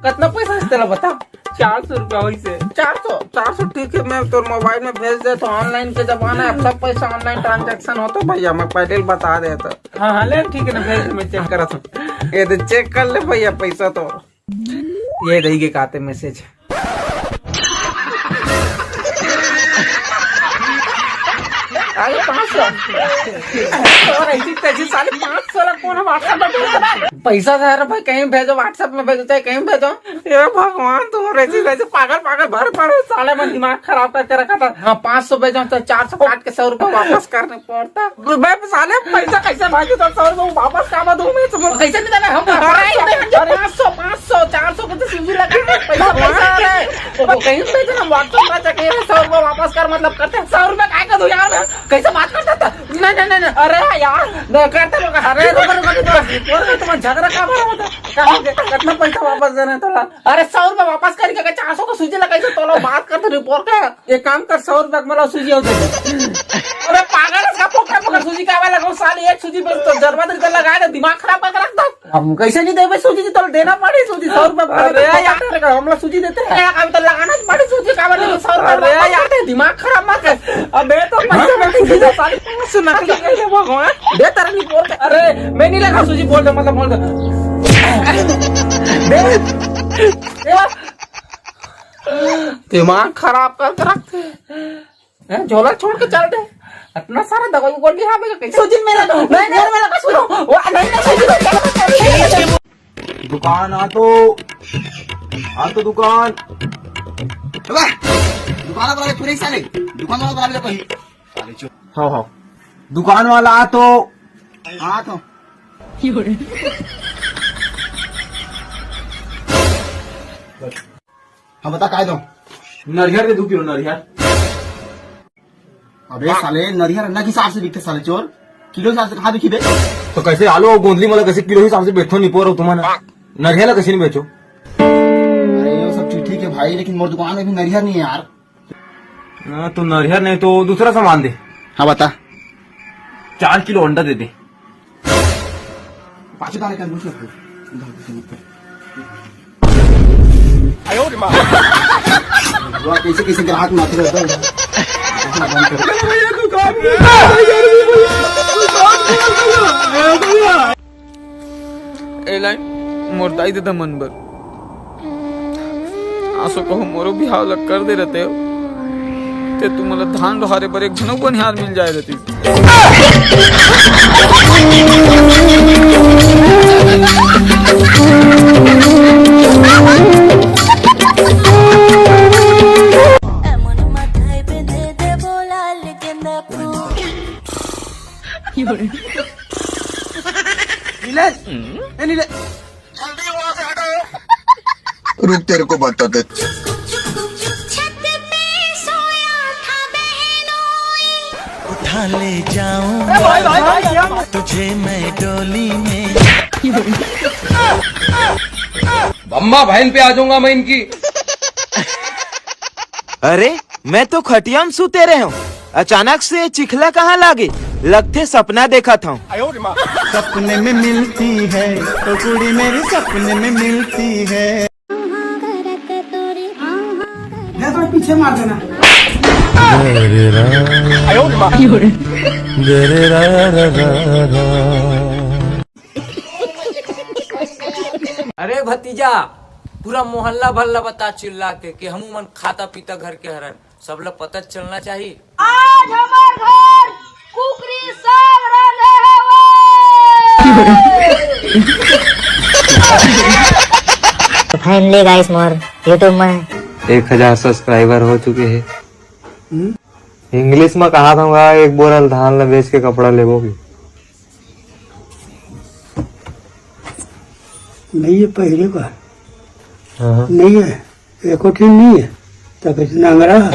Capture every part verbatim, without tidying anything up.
कतना पैसा हे तेला बता। चार सौ रुपया वैसे। चार सौ, चार सौ ठीक है, मैं तोर मोबाइल में भेज देथों। ऑनलाइन के जमाना है, अब सब पैसा ऑनलाइन ट्रांजैक्शन होता भैया, मैं पहले ही बता देथों। हाँ हाँ, ले ठीक है ना, भेज, मैं चेक करत हूँ। ये दे, चेक कर ले भैया पैसा तो। ये रही के खाते मैसेज। अरे पाँच सौ। और ऐसी तैसी साले पाँच सौ ला कौन है WhatsApp में भेज रहा है? पैसा तो यार भाई कहीं भेजो, WhatsApp में भेजो, चाहे कहीं भेजो। हे भगवान, तुम ऐसे, ऐसे पागल, पागल भर पड़े, साले मन दिमाग खराब करके रखा था। हाँ, पाँच सौ भेजो तो चार सौ काट के सौ रुपया वापस करने पड़ता। बे साले, पैसा कैसे भाई, तो सौ रुपया वापस काबर दूं मैं तुमको? कैसे नहीं देना हम? अरे, अरे, पाँच सौ, पाँच सौ, चार सौ को तो सीधी लगा, पैसा, पैसा आ रहा है। तो कहीं भेजो ना, WhatsApp में चेक करिए, सौ रुपया वापस कर, मतलब करते हैं, सौ रुपया काय का दूं यार मैं? कैसे बात करता था? नहीं, नहीं, नहीं, नहीं। अरे यार, नहीं करते लोग। अरे, रुको, रुको, रुको। बोल रहे, तुम्हारा झगड़ा का भरा होता? कहाँ के? कितना पैसा वापस देना है तोला? अरे, सौ रुपया वापस करके अगर चार सौ का सूजी लगाई तो तोला बात करते रिपोर्ट का। एक काम कर, सौ रुपया का मला सूजी हो जाए। अरे, पागल है, इसका पोकर पोकर सूजी का वाला को साली एक सूजी बस तो जरूरत है, लगा दे, दिमाग खराब करके रख दो। हम कैसे नहीं देबे सूजी जी, तो देना पड़ी सूजी, सौ रुपया अरे यार, हमला सूजी देते हैं। यार, हम तो लगाना पड़ी सूजी, का वाले सौ रुपया अरे वापस यार। करते हैं, दिमाग खराब मत कर। अबे तो पैसा में सूजी दे, साली पाँच सौ नकली कर ले भगवान। दे तेरा नहीं बोल। अरे, मैं नहीं लगा सूजी, बोल दो, मतलब बोल दो। दे। दे। दिमाग खराब करके रखते हैं। हैं, झोला छोड़ के चल दे। इतना सारा दवाई गोली हाँ, मैं कैसे सूजी मेरा तो नहीं, नहीं, मेरा का सुनो। वाह, नहीं, नहीं, सूजी तो चलो, चलो। दुकान आ तो, आ तो दुकान। अबे, दुकान वाला पूरे साले, दुकान वाला बराबर कोई। साले चो। हाँ, हाँ। दुकान वाला आ तो। आ तो। हाँ, बता, काय दो? नरियर दे, दो किलो नरियर। अबे साले, नरियर ना के हिसाब से बिकते साले चोर, किलो हिसाब से कहाँ बिकी बे? तो कैसे आलू और गोंदली मतलब कैसे किलो हिसाब से बेचो नहीं पोरो तुमन? नरियर ला कैसे नहीं बेचो? अरे, ये सब चीज ठीक है भाई, लेकिन मोर दुकान में भी नरियर नहीं है यार। ना, तो नरियर नहीं तो दूसरा सामान दे। हाँ, बता। चार किलो अंडा दे दे। पाछू ताले कर, मुझे लगता है। वाह, कैसे कैसे ग्राहक मात्र रहता है। ए लाइन मोर दाई ददा मन बर। आसो कहो मोरो बिहाव ला कर दे रहते हो, ते तुमला धान डोहारे बर एक झनो बनिहार मिल जाए रहती। नीलेश, ए नीलेश, रुक, तेरे को बताते। उठा ले जाऊं ए भाई, भाई, भाई, क्या बात? तुझे मैं डोली में। बम्मा बहन पे आ जाऊंगा मैं इनकी। अरे, मैं तो खटिया में सूते रहे हूँ, अचानक से चिखला कहाँ लागे? लगथे सपना देखत हूँ। सपने में मिलती है तो कुड़ी मेरी सपने में मिलती है। जा थोड़ा पीछे मार देना। अरे भतीजा, पूरा मोहल्ला भर ला बता चिल्ला के कि हमू मन खाता पीता घर के हरन, सबला पता चलना चाहिए। आज हमर घर कुकरी साग रांधे हवय। तो finally guys, मोर YouTube में एक हजार सब्सक्राइबर हो चुके हैं। इंग्लिश में कहा था, एक बोरल धान ला बेच के कपड़ा लेबो की? नहीं, ये पहले का। हाँ। नहीं है, एको ठिन नहीं है, तब इतना अंगरा है।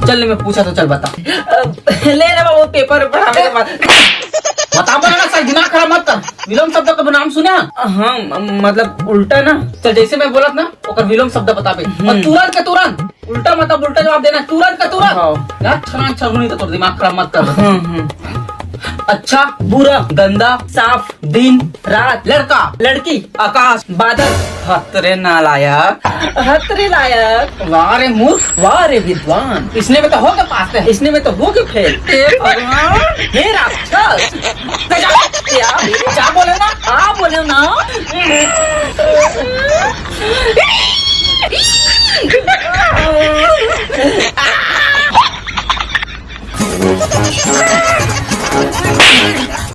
चल, मैं पूछा तो चल बता। ले रे बाबू, पेपर पढ़ावे के बाद। बता, बता ना सर, दिमाग खराब मत कर। विलोम शब्द का नाम सुना? हाँ, म-, मतलब उल्टा ना। चल, जैसे मैं बोलत ना, ओकर विलोम शब्द बताबे। और हम्म। तुरंत के तुरंत उल्टा, मतलब उल्टा जवाब देना, तुरंत का तुरंत। हाँ। यार, छना छगुनी तो तोर दिमाग खराब मत कर। हम्म, हम्म। अच्छा, बुरा, गंदा, साफ, दिन, रात, लड़का, लड़की, आकाश, बादल। हतरे नालायक, हतरे लायक। वाह रे मूर्ख, वाह रे विद्वान। इसने में तो हो के पास है, इसने में तो हो के फेल। हे भगवान, हे राक्षस। जा, जा, जा बोले ना, आ बोले ना।